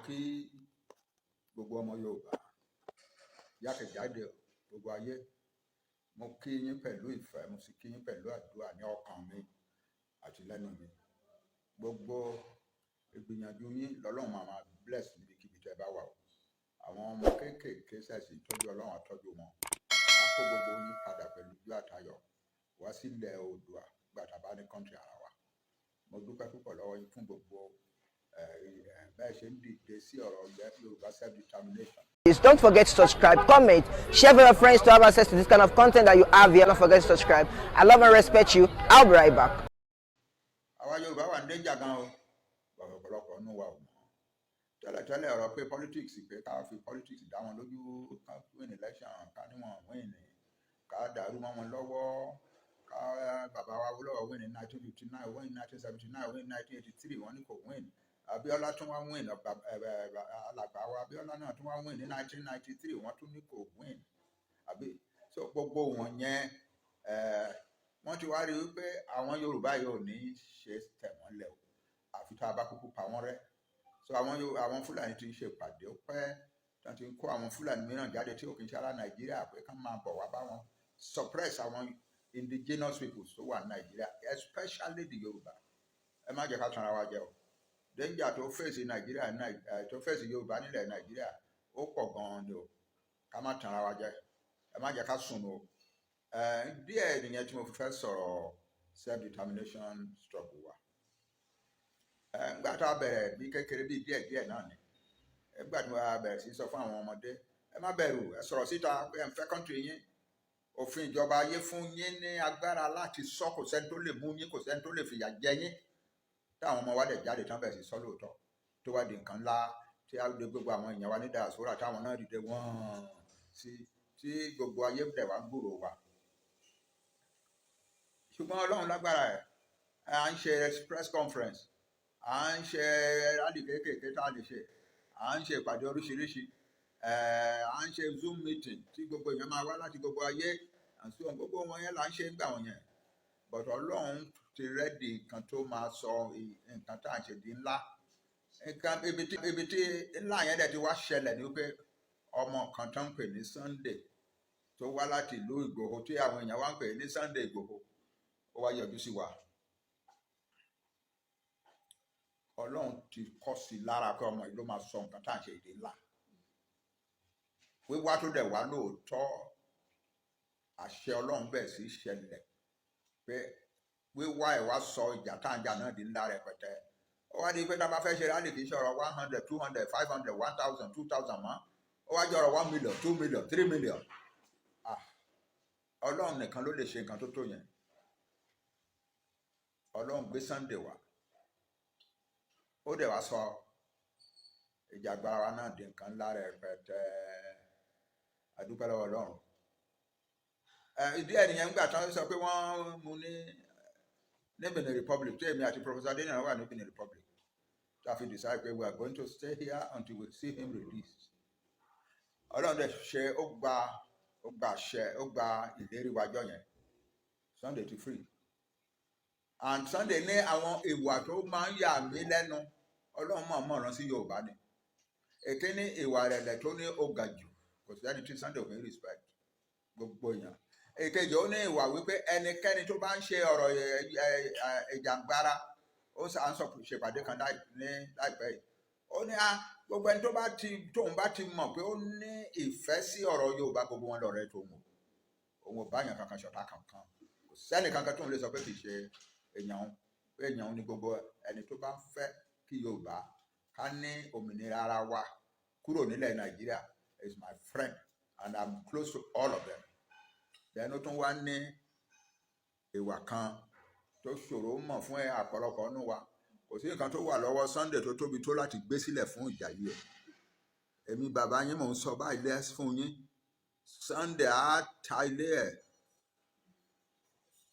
Kí gbogbo ọmọ Yorùbá jákèjádò gbogbo ayé, mo kí yín pẹ̀lú ìfẹ́, mo sì kí yín pẹ̀lú àdúrà ní ọkàn mi àti lẹ́nu mi. Gbogbo ìgbìyànjú yín lọ́lọ́run máa máa bless níbikíbi tẹ́ ẹ bá wà o. Àwọn ọmọ kéékèèké sẹ̀sì tọ́jú, Ọlọ́run àtọ́jú wọn, á kó gbogbo yín padà pẹ̀lú ijó àtayọ̀ wá sílẹ̀ Oòduà gbàtà bá ní country ara wa. Mo dúpẹ́ púpọ̀ lọ́wọ́ yín fún gbogbo bẹ́ẹ̀ ṣe ń dìde sí ọ̀rọ̀ Yorùbá self determination. Please don't forget to subscribe, comment, share with your friends to have access to this kind of content that you have here. Don't forget to subscribe. I love and respect you. I'll be right back. Àwa Yorùbá wà ní danger gan o. Ọ̀pọ̀lọpọ̀ nínú wa ò mọ̀ tẹ́lẹ̀tẹ́lẹ̀. Ọ̀rọ̀ pé politics, pé ká fi politics dá wọn lójú, ká win election, ká níwọ̀n win, ká dàrú mọ́ wọn lọ́wọ́, ká bàbá wa Awólọ́wọ̀ win ní 1959, win ní 1979, win ní 1983, wọ́n ní kò win. Abíọ́lá tún wá win, alàgbà wa Abíọ́lá náà tún wá win ní 1993, wọ́n tún ní kò win àbí. So gbogbo wọn yẹn, wọ́n ti wá rí wípé àwọn Yorùbá yóò ní ṣe tẹ̀ wọ́n lẹ̀ o, àfi tá a bá kúkú pa wọ́n rẹ́. So àwọn Fúlàní ti ń ṣe ìpàdé, ó pẹ́ tí wọ́n ti ń kó àwọn Fúlàní mìíràn jáde tí ò kì í ṣe ará Nàìjíríà, pé ká máa bọ̀ wá bá wọn suppress àwọn indigenous peoples tó wà ní Nàìjíríà, especially the Yorùbá. Ẹ má jẹ́ ká tanra wa jẹ o. Danger tó face Nàìjíríà, tó face Yorùbá nílẹ̀ Nàìjíríà, ó pọ̀ gan-an ni o. Ká má tanra wa jẹ, ẹ má jẹ́ ká sùn o. Díẹ̀ nìyẹn tí mo fi fẹ́ sọ̀rọ̀ self determination struggle wa. Ńgbà tá a bẹ̀rẹ̀ bí kékeré, bí díẹ̀ díẹ̀ náà ni. Nígbà tí wọ́n bẹ̀rẹ̀ sí sọ fún àwọn ọmọdé, ẹ má bẹ̀rù, ẹ sọ̀rọ̀ síta pé ẹ ń fẹ́ country yín. Òfin ìjọba ayé fún yín ní agbára láti sọ, kò sẹ́ni tó lè mú yín, kò sẹ́ni tó lè fìyà jẹ yín. Táwọn ọmọ wa dẹ̀ jáde tán, bẹ̀rẹ̀ sí sọ lóòótọ́, tó wá di nǹkan ńlá, tí a dé gbogbo àwọn èèyàn wa ní diaspora, táwọn náà dìde wọ́n sí, tí gbogbo ayé dẹ̀ wá ń gbúròó wa. Ṣùgbọ́n Ọlọ́run lágbára ẹ̀. À ń ṣe press conference, à ń ṣe rally kéékèèké tá a lè ṣe, à ń ṣe ìpàdé oríṣiríṣi, à ń ṣe Zoom meeting tí gbogbo èèyàn máa wá láti gbogbo ayé and so on. Gbogbo wọn yẹn là ń ṣe ń gbà wọn yẹn, but Ọlọ́run ti ready nǹkan tó máa sọ nǹkan tá à ń ṣe di ńlá. Nǹkan ibi tí ńlá yẹn dẹ̀ ti wá ṣẹlẹ̀ ni wípé ọmọ kan tó ń pè ní Sunday, tó wá láti ìlú Ìgbòho, tí àwọn èèyàn wá ń pè ní Sunday Ìgbòho, ó wá yọjú sí wa. Ọlọ́run ti kọ́ sí lára pé ọmọ yìí ló máa sọ nǹkan tá à ń ṣe ìdí ńlá. Wíwá tó dẹ̀ wá lóòótọ́, àṣẹ Ọlọ́run bẹ̀ sí ṣẹlẹ̀ pé wíwá ẹ̀ wá sọ ìjà tá à ń jà náà di ńlá rẹpẹtẹ. Ó wá di pé tá a bá fẹ́ ṣe rally, kì í ṣọ̀rọ̀ 100, 200, 500, 1,000, 2,000 mọ́. Ó wá jẹ́ ọ̀rọ̀ 1 million, 2 million, 3 million. Ah, Ọlọ́run nìkan ló lè ṣe nǹkan tó tó yẹn. Ọlọ́run gbé Sunday wá, ó dẹ̀ wá sọ ìjàgbara wa náà di nǹkan ńlá rẹpẹtẹ. A dúpẹ́ lọ́wọ́ Ọlọ́run. Ìdí ẹ̀ nìyẹn. Ńgbà tí wọ́n sọ pé wọ́n mú ní Benin Republic, tí èmi àti Professor Adeniran wà ní Benin Republic, tá a fi decide pé we are going to stay here until we see him released, Ọlọ́run dẹ̀ ṣe, ó gba àṣẹ, ó gba ìlérí wájọ́ yẹn. Sunday ti free and Sunday ní àwọn ìwà tó máa ń yà mí lẹ́nu. Ọlọ́run mọ̀ mọ̀ rán sí Yorùbá ni. Èkéní, ìwà ìrẹ̀lẹ̀ tó ní, ó ga jù. Kò sí ẹni tí Sunday ò ní respect, gbogbo èèyàn. Èkejì, ó ní ìwà wípé ẹnikẹ́ni tó bá ń ṣe ọ̀rọ̀ ìjàngbara, ó sà ń sọ ṣèpàdé kan ní láìpẹ́ yìí, ó ní a gbogbo ẹni tó bá ti tóun bá ti mọ̀ pé ó ní ìfẹ́ sí ọ̀rọ̀ Yorùbá, gbogbo wọn lọ̀rẹ́ tóun o. Òun ò bá èèyàn kankan ṣọ̀tá kankan. Kò sẹ́ni kankan tóun lè sọ pé kì í ṣe èèyàn òun, pé èèyàn òun ni gbogbo ẹni tó bá ń fẹ́ kí Yorùbá ká ní òmìnira ara wa kúrò nílẹ̀ Nàìjíríà is my friend and I'm close to all of them. Then ó tún wá ní ìwà kan tó ṣòro mọ̀ fún ẹ àpọ̀lọpọ̀ nínú wa. Kò sí nǹkan tó wà lọ́wọ́ Sunday tó tóbi tó láti gbé sílẹ̀ fún ìjà yìí o. Èmi bàbá yín, mò ń sọ báyìí lẹ́ fún yín, Sunday á ta ilé ẹ̀,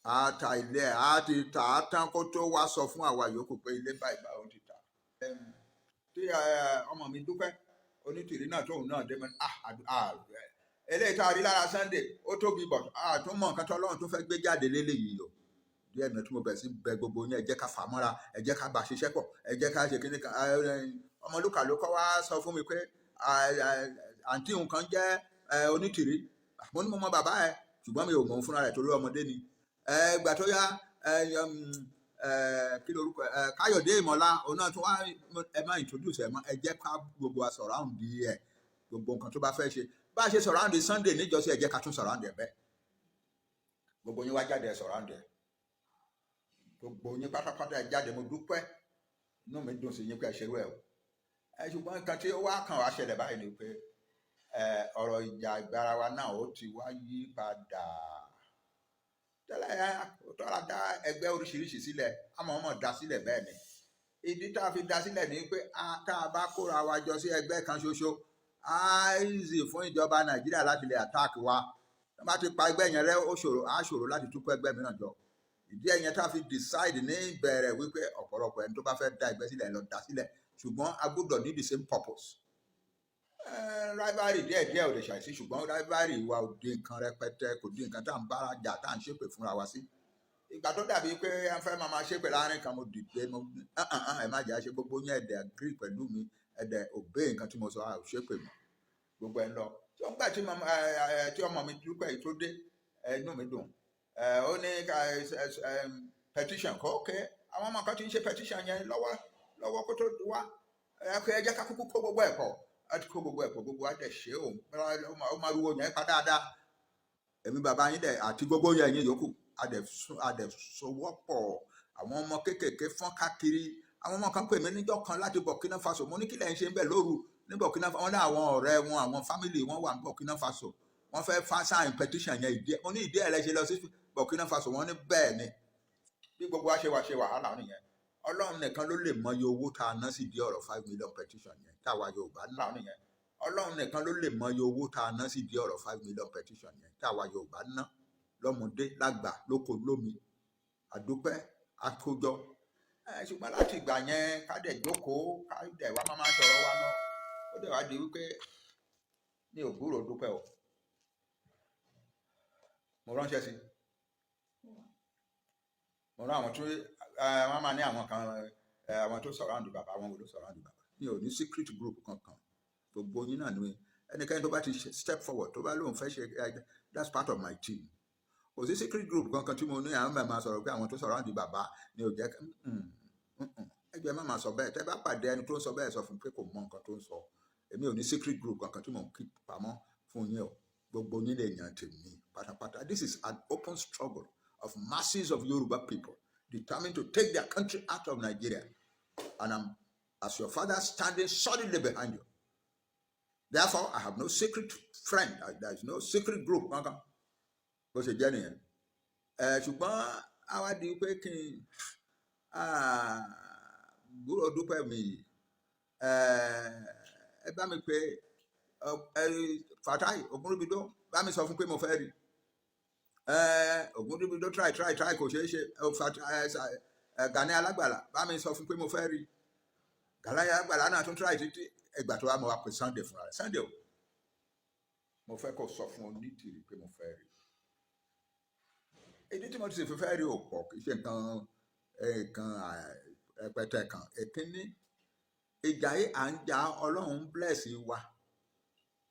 á ta ilé ẹ̀, á ti tà á tán kó tó wá sọ fún àwa yòókù pé ilé báyìí báyìí ó ti tà. Tí ọmọ mi Dúpẹ́ Onítìrí náà, tóun náà dé mọ́, ah ah, eléyìí tá a rí lára Sunday ó tóbi, but a tún mọ nǹkan tó Ọlọ́run tó fẹ́ gbé jáde léléyìí o. Díẹ̀ náà tí mo bẹ̀rẹ̀ sí bẹ gbogbo yín, ẹ jẹ́ ká fà mọ́ra, ẹ jẹ́ ká bá ṣiṣẹ́ pọ̀, ẹ jẹ́ ká ṣe kíní kan. Ọmọlúkà ló kọ́ wá sọ fún mi pé àǹtí òun kan jẹ́ Onítìrí. Mo ní mo mọ bàbá ẹ, ṣùgbọ́n mi ò mọ̀ òun fúnra rẹ̀ torí ọmọdé ni. Ìgbà tó yá, kí lorúkọ ẹ, Káyọ̀dé Ìmọ̀lá, òun náà tún wá. Ẹ má introduce ẹ mọ́, ẹ jẹ́ ká gbogbo wa surround ẹ. Gbogbo nǹkan tó bá fẹ́ ṣe, bá a ṣe surround Sunday níjọ́sí, ẹ jẹ́ ká tún surround ẹ bẹ́ẹ̀. Gbogbo yín wá jáde, ẹ surround ẹ. Gbogbo yín pátápátá, ẹ jáde. Mo dúpẹ́, inú mi dùn sí yín pé ẹ ṣerú ẹ o. Ẹ ṣùgbọ́n nǹkan tí ó wá kàn wá ṣẹlẹ̀ báyìí ni pé ọ̀rọ̀ ìjà ìgbára wa náà, ó ti wá yí padà. Tẹ́lẹ̀, ẹ tọ́ra dá ẹgbẹ́ oríṣiríṣi sílẹ̀, àmọ́ ọmọ dá sílẹ̀ bẹ́ẹ̀ ni. Ìdí tá a fi dá sílẹ̀ ni pé tá a bá kóra wa jọ sí ẹgbẹ́ kan ṣoṣo, á easy fún ìjọba Nàìjíríà láti lè attack wa. Tó bá ti pa ẹgbẹ́ yẹn rẹ́, ó ṣòro, á ṣòro láti tún kó ẹgbẹ́ mìíràn jọ. Ìdí ẹ̀yẹn tá a fi decide ní ìbẹ̀rẹ̀ wípé ọ̀pọ̀lọpọ̀ ẹni tó bá fẹ́ dá ẹgbẹ́ sílẹ̀, lọ dá sílẹ̀, ṣùgbọ́n a gbọ́dọ̀ ní the same purpose. Rivalry díẹ̀ díẹ̀ ò lè ṣàìsí, ṣùgbọ́n rivalry wa ò di nǹkan rẹpẹtẹ, kò di nǹkan tá à ń bára jà, tá à ń ṣépè fúnra wa sí. Ìgbà tó dàbí pé ẹ fẹ́ máa máa ṣépè láàrin kan, mo dìde, mo ẹ má jẹ́ àṣẹ. Gbogbo yẹn ẹ̀dẹ̀ agree pẹ̀lú mi, ẹ̀dẹ̀ obey nǹkan tí mo sọ, a ò ṣépè mọ́. Gbogbo ẹ̀ ń lọ tí wọ́n gbà tí ọmọ mi Dúpẹ́ yìí tó dé, inú mi dùn. Ó ní petition kọ́. Ok, àwọn ọmọ kan ti ń ṣe petition yẹn lọ́wọ́ lọ́wọ́ kó tó wá. Ẹ jẹ́ ká kúkú kó gbogbo ẹ̀ pọ̀. Á ti kó gbogbo ẹ̀ pọ̀, gbogbo wa dẹ̀ ṣe. Òun ó máa ruwo yẹn pa dáadáa. Èmi bàbá yín dẹ̀ àti gbogbo yẹn yín yòókù, a dẹ̀ sowọ́pọ̀. Àwọn ọmọ kéékèèké fọ́n káàkiri. Àwọn ọmọ kan pè mí níjọ́ kan láti Burkina Faso. Mo ní, "Kí lẹ̀ ń ṣe ń bẹ̀ lóru ní Burkina Faso?" Wọ́n ní àwọn ọ̀rẹ́ wọn, àwọn family wọn wà ní Burkina Faso, wọ́n fẹ́ fa sign petition yẹn. Ìdí ẹ̀, mo ní, "Ìdí ẹ̀ lẹ ṣe lọ sí Burkina Faso?" Wọ́n ní bẹ́ẹ̀ ni. Bí gbogbo wa ṣe wà ṣe wàhálà nìyẹn. Ọlọ́run nìkan ló lè mọyì owó tá a ná sí di ọ̀rọ̀ 5 million petition yẹn táwa Yorùbá ná nìyẹn. Ọlọ́run nìkan ló lè mọyì owó tá a ná sí di ọ̀rọ̀ 5 million petition yẹn táwa Yorùbá ná, lọ́mọdé, lágbà, lóko, lómi. Àdúpẹ́, àkójọ ẹ. Ṣùgbọ́n láti ìgbà yẹn, ká dẹ̀ jókòó, ká dẹ̀ wá máa sọ̀rọ̀ wa lọ, ó dẹ̀ wá di wípé mi ò gbúròó Dúpẹ́ o. Mo ránṣẹ́ sí, mo rán àwọn tó wọ́n máa ní àwọn kan, àwọn tó surround bàbá. Àwọn wo ló surround bàbá? Mi ò ní secret group kankan. Gbogbo yín náà ni. Ẹnikẹ́ni tó bá ti step forward, tó bá lóun fẹ́ ṣe, that's part of my team. Kò sí secret group kankan tí mo ní. Àwọn máa sọ̀rọ̀ pé àwọn tó surround bàbá ni ò jẹ́. Ẹgbẹ́ má máa sọ bẹ́ẹ̀. Tẹ́ bá pàdé ẹni tó ń sọ bẹ́ẹ̀, sọ fún pé kò mọ nǹkan tó ń sọ. Èmi ò ní secret group kankan tí mò ń keep pamọ́ fún yín o. Gbogbo yín lè yàn tèmi pátápátá. This is an open struggle of masses of Yoruba people determined to take their country out of Nigeria, and I'm, as your father, standing solidly behind you. Therefore, I have no secret friend. There is no secret group kankan. Bó ṣe jẹ́ nìyẹn. Ẹ ṣùgbọ́n àwa di pé kí n gbúrò Dúpẹ́ mi yìí. Ẹ bá mi pé ẹ Fatai Ogunribido, bá mi sọ fún pé mo fẹ́ rí ẹ. Ogunribido try, try, try, kò ṣeé ṣe. Gani Alágbàlá, bá mi sọ fún pé mo fẹ́ rí. Gani Alágbàlá náà tún try títí. Ìgbà tó wá, mo wá pè Sunday fúnra rẹ̀. "Sunday o, mo fẹ́ kó sọ fún Onítìrì pé mo fẹ́ rí." Ìdí tí mo ti sì fi fẹ́ rí ò pọ̀, kì í ṣe nǹkan rẹpẹtẹ kan. Èkínní, ìjà yìí à ń jà, Ọlọ́run bless wa.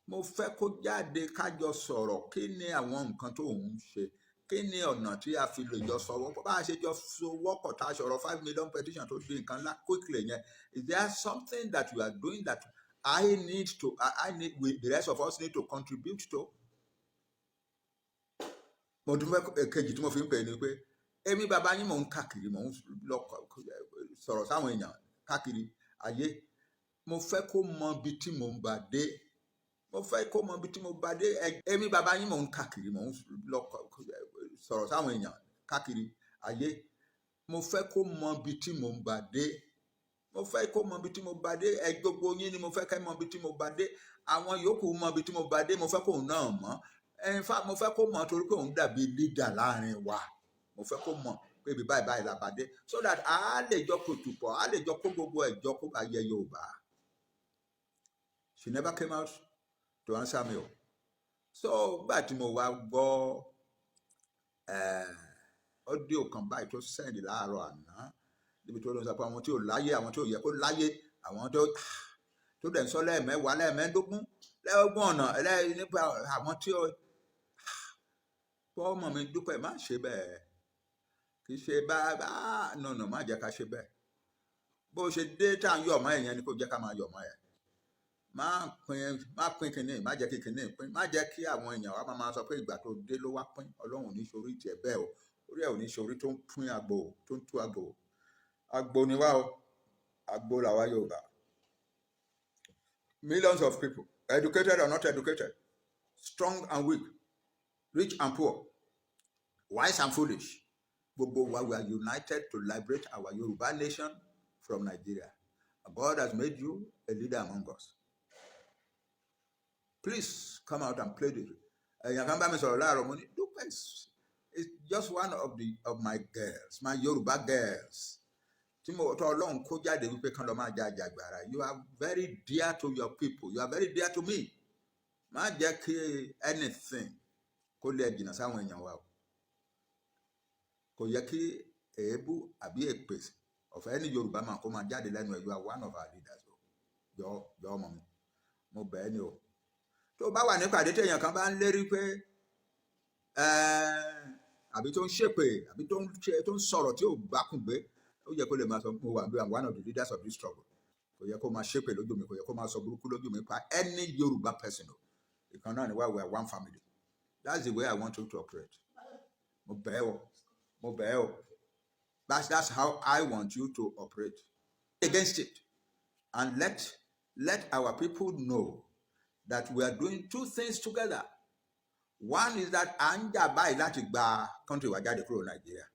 Mo fẹ́ kó jáde, kájọ sọ̀rọ̀. Kí ni àwọn nǹkan tó ń ṣe? Kí ni ọ̀nà tí a fi lè jọ sọwọ́pọ̀, bá a ṣe jọ sowọ́pọ̀ tá a sọ̀rọ̀ 5 million petition tó di nǹkan ńlá quickly yẹn? Is there something that you are doing that I need to I need we, the rest of us need to contribute to? Mo tún fẹ́ èkejì tí mo fi ń pè é ni pé èmi bàbá yín, mò ń káàkiri, mò ń lọ sọ̀rọ̀ sáwọn èèyàn káàkiri ayé. Mo fẹ́ kó mọ ibi tí mò ń bá dé. Mo fẹ́ kó mọ ibi tí mo bá dé. Èmi bàbá yín, mò ń káàkiri, mò ń lọ sọ̀rọ̀ sáwọn èèyàn káàkiri ayé. Mo fẹ́ kó mọ ibi tí mò ń bá dé. Mo fẹ́ kó mọ ibi tí mo bá dé. Ẹ gbogbo yín ni mo fẹ́ kẹ́ mọ ibi tí mo bá dé. Àwọn yòókù mọ ibi tí mo bá dé, mo fẹ́ kóun náà mọ̀. In fact, mo fẹ́ kó mọ̀ torí pé òun dàbí leader láàrin wa. Mo fẹ́ kó mọ̀ pé ibi báyìí báyìí la bá dé, so that a lè jọ kòtùpọ̀, a lè jọ kó gbogbo ẹ̀ jọ, kó bá yẹ Yorùbá. She never came out to answer me o. So gbà tí mo wá gbọ́ audio kan báyìí tó send láàárọ̀ àná, níbi tó ló ń sọ pé àwọn tí ò láyé, àwọn tí ò yẹ kó láyé, àwọn tó Tó dẹ̀ ń sọ lẹ́ẹ̀mẹ́wàá, lẹ́ẹ̀mẹ́ẹ̀dógún, lẹ́ẹ̀gbọ́n ọ̀nà ẹlẹ́yìn nípa àwọn tí ó pọ́. Ọmọ mi Dúpẹ́, má ṣe bẹ́ẹ̀. Kì í ṣe bá bá no, no, má jẹ́ ká ṣe bẹ́ẹ̀. Bó ṣe dé tá à ń yọ̀ mọ́ ẹ̀yẹn ni kò jẹ́ ká máa yọ̀ mọ́ ẹ̀. Má pín, má pín kínní, má jẹ́ kí kínní pín, má jẹ́ kí àwọn èèyàn wa máa sọ pé ìgbà tó dé ló wá pín. Ọlọ́run ò ní ṣorí tiẹ̀ bẹ́ẹ̀ o. Orí ẹ̀ ò ní ṣorí tó ń pín agbo, tó ń tú agbo. Agbo ni wá o, agbo làwa Yorùbá. Millions of people, educated or not educated, strong and weak, rich and poor, wise and foolish, gbogbo wa, we are united to liberate our Yorùbá nation from Nigeria. God has made you a leader among us. Please come out and play the. Èèyàn kan bá mi sọ̀rọ̀ láàárọ̀, mo ní Dúpẹ́ is just one of my girls, my Yorùbá girls, tí mo tọ́ Ọlọ́run kó jáde wípé kán lọ máa ja àjàgbára. You are very dear to your people, you are very dear to me. Má jẹ́ kí anything kó lè jìnnà sáwọn èèyàn wa o. Kò yẹ kí èébú àbí èpè ọ̀fẹ́ ní Yorùbá máa kó máa jáde lẹ́nu ẹ̀. You are one of our leaders o. Jọ, jọ, ọmọ mi, mo bẹ̀ ẹ́ ni o. Tó bá wà nípàdé, téèyàn kan bá ń lérí pé àbí tó ń ṣèpè, àbí tó ń ṣe, tó ń sọ̀rọ̀ tí ò bákùn gbé, ó yẹ kó lè máa sọ, "Mo wà bí, I'm one of the leaders of this struggle." Kò yẹ kó máa ṣépè lójú mi, kò yẹ kó máa sọ burúkú lójú mi pa any Yorùbá person o. Ìkan náà ni wá, we are one family. That's the way I want you to operate. Mo bẹ̀ ẹ́ o, mo bẹ̀ ẹ́ o. That's how I want you to operate against it and let our people know that we are doing two things together. One is that à ń jà báyìí láti gba country wa jáde kúrò Nàìjíríà.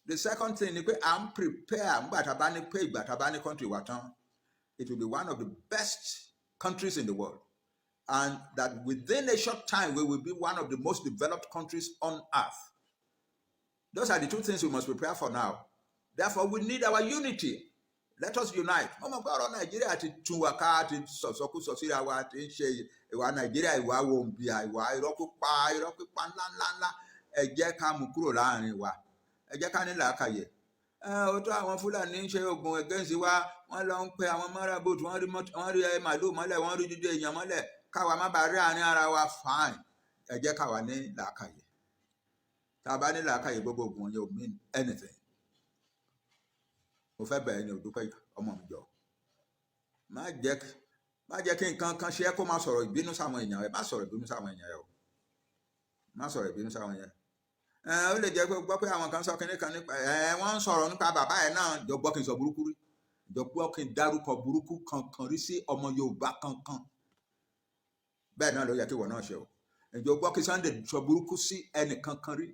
The second thing ni pé à ń prepare nígbà tá a bá ní pé ìgbà tá a bá ní country wa tán, it will be one of the best countries in the world, and that within a short time we will be one of the most developed countries on earth. Those are the two things we must prepare for now. Therefore, we need our unity. Let us unite. Mo mọ̀ pé ọ̀rọ̀ Nàìjíríà ti tún wa ká, ti sọ̀sọ́kúsọ síra wa, ti ń ṣe ìwà Nàìjíríà, ìwà wòǹbìà, ìwà irọ́ pípa, irọ́ pípa ńláńláńlá. Ẹ jẹ́ ká mú kúrò láàrin wa. Ẹ jẹ́ ká ní làákàyè. Ẹ òótọ́, àwọn Fúlàní ń ṣe ogun against wa. Wọ́n lọ ń pe àwọn marabout, wọ́n rí màlúù mọ́lẹ̀, wọ́n rí dídé èèyàn mọ́lẹ̀, káwa má bàa rí àárín ara wa. Fine, ẹ jẹ́ káwa ní làákàyè. Tá a bá ní làákàyè, gbogbo ogun yẹn ò mean anything. Mo fẹ́ bẹ̀rẹ̀ ní òdúpẹ́, ọmọ mi, jọ, má jẹ́ kí nǹkan kan ṣe é kó má sọ̀rọ̀ ìbínú sáwọn èèyàn rẹ. Má sọ̀rọ̀ ìbínú sáwọn èèyàn rẹ o, má sọ̀rọ̀ ìbínú sáwọn èèyàn ẹ. Ó lè jẹ́ pé gbọ́ pé àwọn kan sọ kinní kan nípa ẹ, wọ́n ń sọ̀rọ̀ nípa bàbá ẹ̀ náà. Jọ, gbọ́ kí n sọ burúkú rí? Jọ, gbọ́ kí n dárúkọ burúkú kankan rí sí ọmọ Yorùbá kankan? Bẹ́ẹ̀ náà ló yẹ kí ìwọ náà ṣe o. Ǹjọ́ gbọ́ kí Sunday sọ burúkú sí ẹnì kankan rí?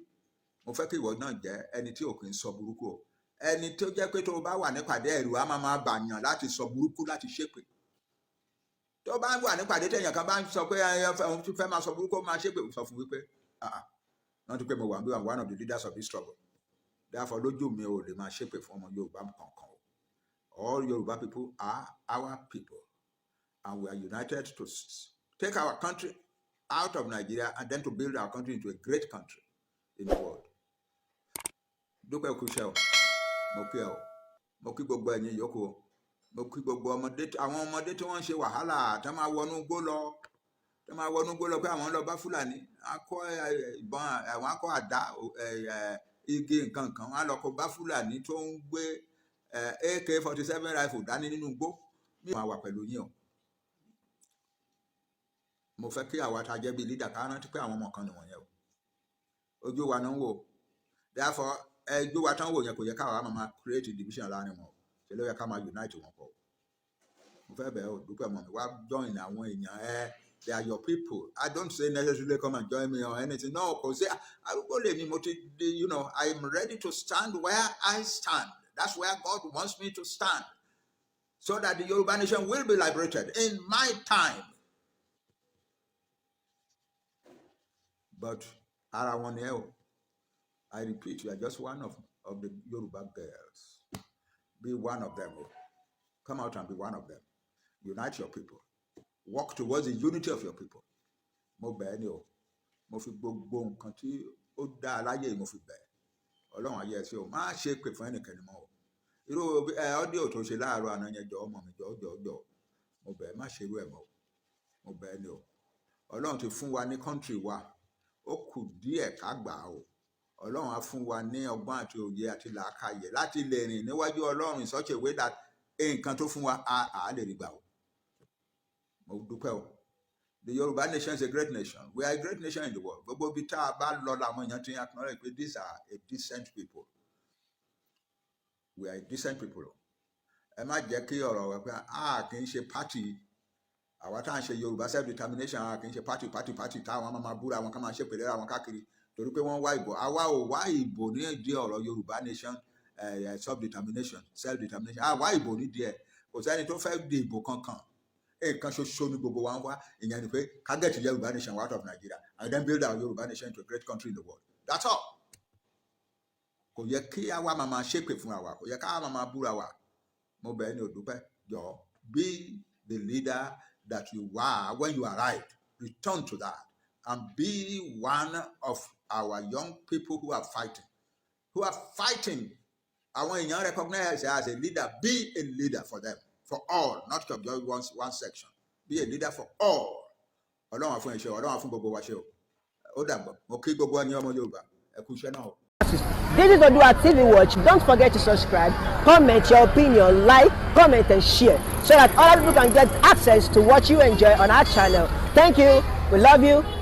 Mo fẹ́ kí ìwọ náà jẹ́ ẹni tí ò kì í sọ burúkú o, ẹni tó jẹ́ pé tó o bá wà nípàdé, ẹ̀rù á máa bàyàn láti sọ burúkú, láti ṣépè. Tó bá wà nípàdé, téèyàn kan bá ń sọ pé òun tún fẹ́ máa sọ burúkú, ó máa ṣépè, sọ fún wípé, "Ah, rántí pé mo wà bí, one of the leaders of this struggle. Therefore, lójú mi, ò lè máa ṣépè fún ọmọ Yorùbá kankan o." All Yorùbá people are our people and we are united to take our country out of Nigeria and then to build our country into a great country in the world. Dúpẹ́, kú iṣẹ́ o. Mo kí ẹ o, mo kí gbogbo ẹ̀yin yòókù o. Mo kí gbogbo ọmọdé, àwọn ọmọdé tí wọ́n ń ṣe wàhálà, tí wọ́n máa wọnú gbó lọ, tí wọ́n máa wọnú gbó lọ pé àwọn lọ bá Fúlàní akọ ìbọn, àwọn akọ àdá, igi, nǹkan kan, wọ́n á lọ kó bá Fúlàní tó ń gbé AK-47 rifle dání nínú igbó. Mi máa wà pẹ̀lú yín o. Mo fẹ́ kí àwa tá a jẹ́ bíi leader ká rántí pé àwọn ọmọ kan nìwọ̀nyẹn o. Ojú wa náà ń wò. Therefore, ẹjọ́ wa tán wò yẹn, kò yẹ káwa máa create division láàrin wọn o. Ṣe ló yẹ ká máa unite wọn pọ̀? Mo fẹ́ bẹ̀ẹ́ o. Dúpẹ́, mọ̀ mi, wá join àwọn èèyàn ẹ. They are your people. I don't say necessarily come and join me or anything. No, kò sí arúgbó lèmi, mo ti di. I am ready to stand where I stand. That's where God wants me to stand, so that the Yoruba nation will be liberated in my time. But ara wọn ni ẹ o. I repeat, you are just one of the Yoruba girls. Be one of them o. Come out and be one of them. Unite your people. Work towards the unity of your people. Mo bẹ̀ ẹ́ ni o. Mo fi gbogbo nǹkan tí ó dá a láyé yìí, mo fi bẹ̀ ẹ́. Ọlọ́run ayé ẹ sí o. Má ṣe pè fún ẹnìkanì mọ́ o. Irú ẹ audio tó ṣe láàárọ̀ àná yẹn, jọ, ọmọ mi, jọ, jọ, jọ. Mo bẹ̀ ẹ́, má ṣerú ẹ̀ mọ́ o. Mo bẹ̀ ẹ́ ni o. Ọlọ́run ti fún wa ní country wa, ó kù díẹ̀ ká gbà á o. Ọlọ́run á fún wa ní ọgbọ́n àti òye àti làákàyè láti lè rìn níwájú Ọlọ́run in such a way that nǹkan tó fún wa á lè rí gbà o. Mo dúpẹ́ o. The Yorùbá nation is a great nation. We are a great nation in the world. Gbogbo ibi tá a bá lọ làwọn èèyàn ti ń acknowledge pé these are a decent people. We are a decent people o. Ẹ má jẹ́ kí ọ̀rọ̀ wẹ̀ pé a kì í ṣe party. Àwa tá à ń ṣe Yorùbá self determination, a kì í ṣe party, party, party táwọn máa búra wọn, ká máa ṣépè léra wọn káàkiri torí pé wọ́n wá ìbò. Àwa ò wá ìbò ní ìdí ọ̀rọ̀ Yorùbá nation self determination, self determination. Àwa ìbò nídìí ẹ̀. Kò sẹ́ni tó fẹ́ di ìbò kankan. Nǹkan ṣoṣo ní gbogbo wa ń wá, ìyẹn ni pé ká get Yorùbá nation out of Nigeria and then build our Yorùbá nation into a great country in the world. That's all. Kò yẹ kí àwa máa ṣépè fúnra wa, kò yẹ ká máa búra wa. Mo bẹ̀ ẹ́ ní òdúpẹ́, jọ̀ọ́, be the leader that you were when you arrived. Return to that and be one of our young people who are fighting, who are fighting. Àwọn èèyàn recognize as a leader. Be a leader for them, for all, not just one section. Be a leader for all. Ọlọ́run á fún ẹ ṣe o. Ọlọ́run á fún gbogbo wa ṣe o. Ó dàbọ̀. Mo kí gbogbo ẹni ọmọ Yorùbá, ẹ kú iṣẹ́ náà o. This is Odua TV Watch. Don't forget to subscribe, comment your opinion, like, comment, and share so that other people can get access to what you enjoy on our channel. Thank you. We love you.